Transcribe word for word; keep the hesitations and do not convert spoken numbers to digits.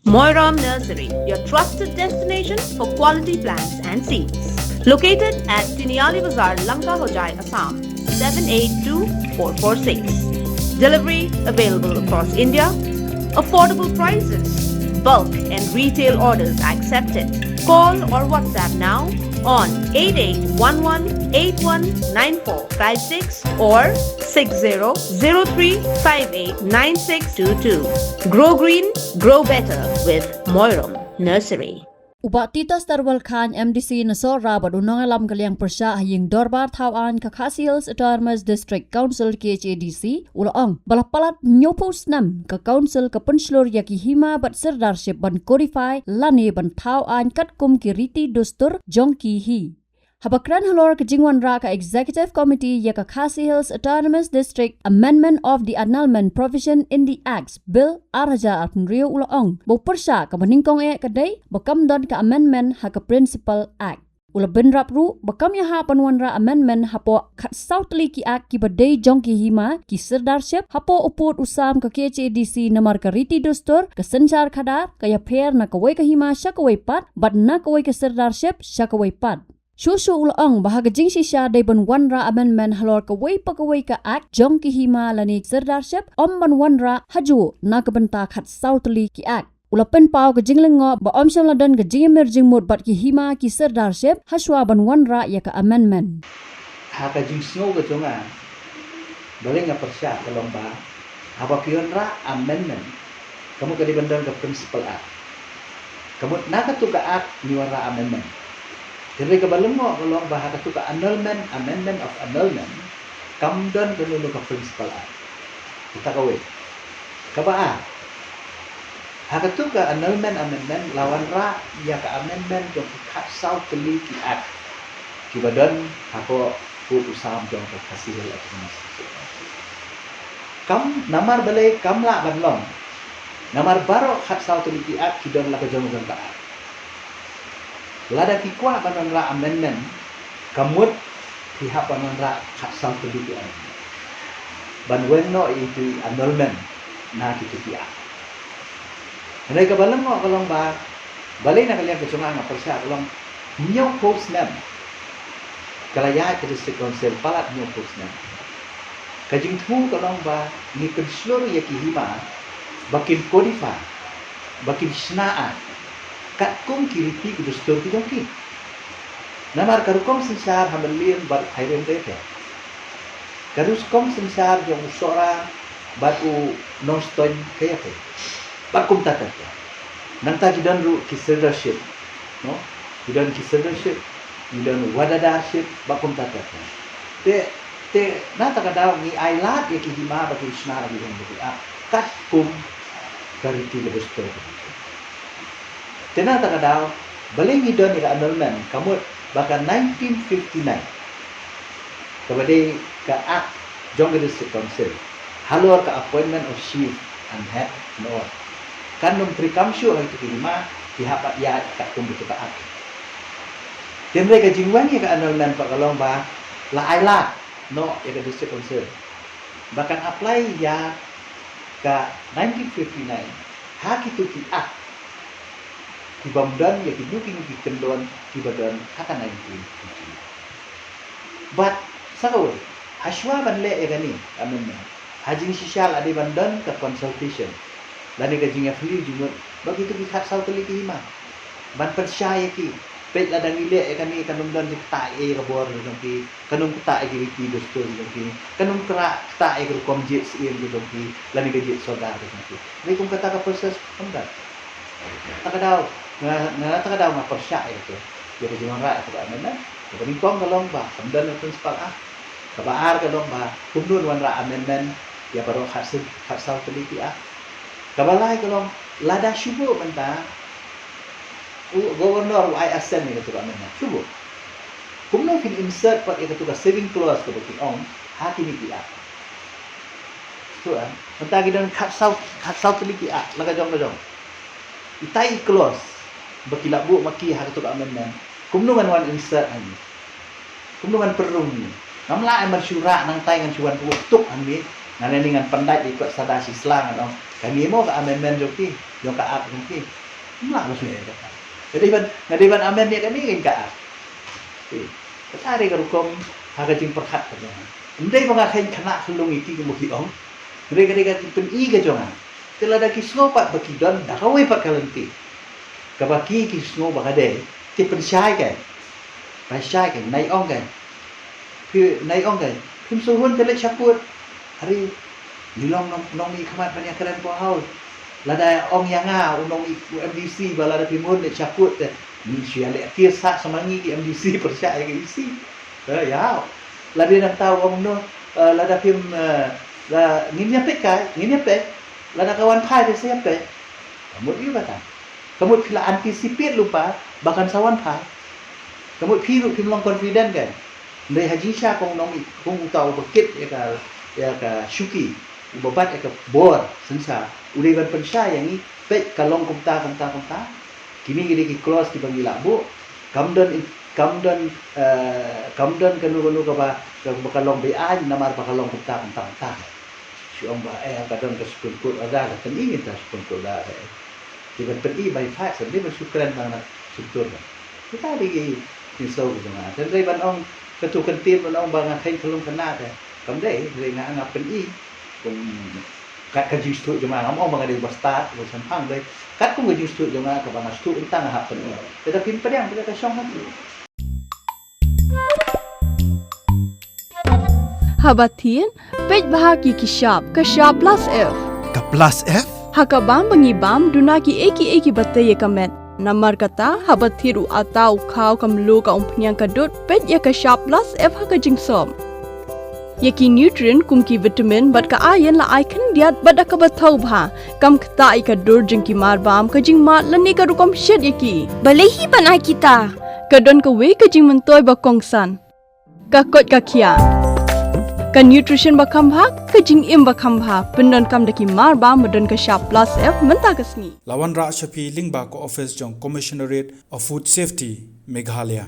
Moiram Nursery, your trusted destination for quality plants and seeds. Located at Tiniali Bazar, Lanka Hojai, Assam, seven eight two four four six. Delivery available across India. Affordable prices. Bulk and retail orders accepted. Call or WhatsApp now on eight eight one one eight one nine four five six or six zero zero three five eight nine six two two. Grow green, grow better with Moiram Nursery. U Bah Titus Tarwal Khan, M D C na Sohra bad u nongïalam ka liang pyrshah ha ïing dorbar thaw aiñ ka Khasi Hills Autonomous District Council, K H A D C, u la ong ba la palat hynñiewphew snem ka council ka pynshlur ïa ki hima bad sirdarship ban codify lane ban thaw aiñ katkum ki riti dustur jong ki hi. Haba kren halor ka jingwanrah ka Executive Committee ïa ka Khasi Hills Autonomous District Amendment of the Annulment Provision in the Acts Bill ar hajar arphew hynriew, u la ong ba u pyrshah kaba nyngkong eh ka dei ba kam don ka amendment ha ka Principal Act. U la bynrap ruh ba kam ïahap ban wanrah amendment hapoh khatsaw tylli ki act kiba dei jong ki hima, ki sirdarship, hapoh u pud u sam ka K H A D C, namar ka riti dustur, ka synshar khadar ka ïapher na kawei ka hima sha kawei pat bad na kawei ka sirdarship sha kawei pat. Shuh shuh u la ong ba ha ka jingshisha dei ban wanrah amendment halor kawei pa kawei ka act jong ki hima lane sirdarship, ym ban wanrah hajuh na ka bynta khatsaw tylli ki act. U la pynpaw ka jinglyngngoh ba ym shym la don ka jingïamir jingmut bad ki hima, ki sirdarship, hashwa ban wanrah ïa ka amendment. Ha ka jingsngew ka jong nga, balei nga pyrshah ka long ba haba ki wanrah amendment, ka mut ka dei ban don ka Principal Act. Ka mut na katu ka act ngi wanrah amendment. Hynrei kaba lyngngoh ka long ba ha katu ka annulment, amendment of annulment, kam don kano kano ka Principal Act. Kata kawei. Kaba ar, ha katu ka annulment amendment la wanrah ïa ka amendment jong ki khatsaw tylli ki act kiba don hapoh pud u sam jong ka Khasi Hills Autonomous District. Kam, namar balei kam lah ban long? Namar baroh khatsaw tylli ki act ki don la ka jong jong ka act. Lada ki kwah ban wanrah amendment, ka mut ki hap ban wanrah khatsaw tylli ki act ban weng noh ïa itu i annulment na kitu ki act. Hynrei kaba lyngngoh ka long ba, balei na ka liang ka jong nga nga pyrshah ka long, hynñiewphew snem ka la ïaid ka District Council, palat hynñiewphew snem. Ka jingthmu ka long ba ngi pynshlur ïa ki hima ba kin codify, ba kin shna act katkum ki riti ki dustur ki jong ki. Namar ka rukom synshar ha Mylliem bad Khyrim ka ïapher. Ka rukom synshar jong u Sohra bad u Nongstoiñ ka ïapher. Bad kumta ter ter. Nangta ki don ruh ki sirdarship, no? Ki don ki sirdarship, ki don wadadarship, bad kumta ter ter. Te, te na kata ka daw ngi ailad ïa ki hima ba kin shna la ki jong ki act katkum ka riti ka dustur. Te na kata ka daw, balei ngi don ïa ka annulment, ka mut ba ka nineteen fifty-nine, kaba dei ka act jong ka District Council halor ka appointment of chief and head and all, kan ym treikam shuh ha kitu ki hima, ki hap ban ïaid katkum katu ka act. Hynrei ka jingweng ïa ka annulment pat ka long ba la ailad noh ïa ka District Council ba kan apply ïa ka nineteen fifty-nine ha kitu ki act ki bym don ïa kino kino ki kyndon kiba don ha ka nineteen fifty-nine. Bad sa kawei, hashwa ban leh ïa kane ka amendment, ha jingshisha la dei ban don ka consultation lane ka jingïafylli jingmut bad kitu ki khatsaw tylli ki hima, ban pynshai ïa ki. Peit, lada ngi leh ïa kane kan ym don jingktah ei ïa ka bor jong ki, kan ym ktah ei ïa ki riti dustur jong ki, kan ym ktah ei ïa ka rukom jied syiem ka jong ki lane ka jied sordar ka jong ki. Dei kum kata ka process ym don. Kata ka daw nga, nga kata ka daw nga pyrshah ïa kata, ïa ka jingwanrah ïa kata ka amendment. Kaba nyngkong ka long ba kam don ka Principal Act. Kaba ar ka long ba kumno ngan wanrah amendment ïa baroh khatsaw tylli ki act. Kaba lai ka long, lada shu buh mynta u Governor u ai assent ïa katu ka amendment, shu buh, kumno phin insert pat ïa katu ka saving clause kaba ki ong ha kine ki act? Shu, eh, mynta ki don khatsaw, khatsaw tylli ki act la ka jong ka jong. Itai i clause ba ki la buh ma ki ha katu ka amendment, kumno ngan wan insert hangne? Kumno ngan pynrung hangne? Ngam lah ban shu rah nangtai ngan shu wan buh tuk hangne. Ngan ïa ni ngan pyndait ïa kot sada shi sla ngan ong, kane mo ka amendment jong ki, jong ka act jong ki. Mla bas ne ka. Nga dei ban, nga dei ban amend ïa kane ka act. Te kata dei ka rukom ha ka jingpyrkhat ka jong nga. Ym dei ba nga kheiñ khynnah khyllung ïa ki kumba ki ong. Hynrei ka dei ka jingpyni ka jong nga. Te lada ki sngew pat ba ki don da kawei pat ka lynti kaba ki, ki sngew ba ka dei, te pynshai ka. Pynshai ka, nai ong ka. Phi, nai ong ka. Phim sngewhun te leit shakut. Hari, ngi long nong, nongmihkhmat ban ïakren paw haw. Lada ong ïa nga u nongmih, u M D C ba lada phim hun leit shakut te, ngi shu ïaleh tiar sah sa ma ngi ki M D C pyrshah ïa ka E C. Eh, ïa. Lada nangta u ong no, eh, lada phim, eh, la, ngin ïa peit kai, ngin ïa peit. Lada ka wan phai te sa ïa peit. Ka mut ïa kata. Ka mut phi la anticipate lypa ba kan sa wan phai. Ka mut phi ruh phim long confident kan. Hynrei ha jingshisha kong nongmih, kong uta uba kit ïa ka, ïa ka shuki, uba bat ïa ka bor sensar, u dei ban pynshai ïa ngi, peit ka long kumta, kumta, kumta. Kine ki dei ki clause kiba ngi lah buh. Kam don, kam don, eh, kam don kano kano kaba, kaba ka long be-aiñ namar ba ka long kumta, kumta, kumta. Shu ong ba, eh, ka don ka Supreme Court order, ka pyni mynta Supreme Court order, eh. Te ban pyni by facts, ym dei ban shu kren tang na shyntur ba. Kita dei ki, ki sngewsih ki jong nga. Te ym dei ban ong, katu kyntien ban ong ba nga kheiñ khyllung khynnah te. Kam dei, hynrei nga, nga pyni kum kat ka jingsngewthuh jong nga, ngam ong ba nga dei uba stad, uba shemphang, hynrei kat kum ka jingsngewthuh jong nga, kaba nga sngewthuh mynta nga hap pyni. Te da phin pdiang, te da ka shong ha phi. Haba thied, peit bha ïa ki shap, ka shap plus F. Ka plus F? Ha ka bam ba ngi bam, duna kiei kiei kiba tei ïa ka met. Namar kata, haba thied u atta, u khaw, ka mluh, ka umphniang, ka dud, peit ïa ka shap plus F ha ka jingsop. Ïa ki nutrient kum ki vitamin bad ka iron la ai khyndiat bad da kaba thaw bha. Kam ktah ïa ka dur jong ki marbam, ka jingmad lane ka rukom shet ïa ki. Balei hi ban ai kita? Ka don kawei ka jingmyntoi ba kongsan. Ka koit ka khiah. Ka nutrition ba kham bha, ka jingim ba kham bha. Pyndonkam da ki marbam ba don ka shap plus F mynta ka sngi. La wanrah sha phi lyngba ka office jong Commissionerate of Food Safety, Meghalaya.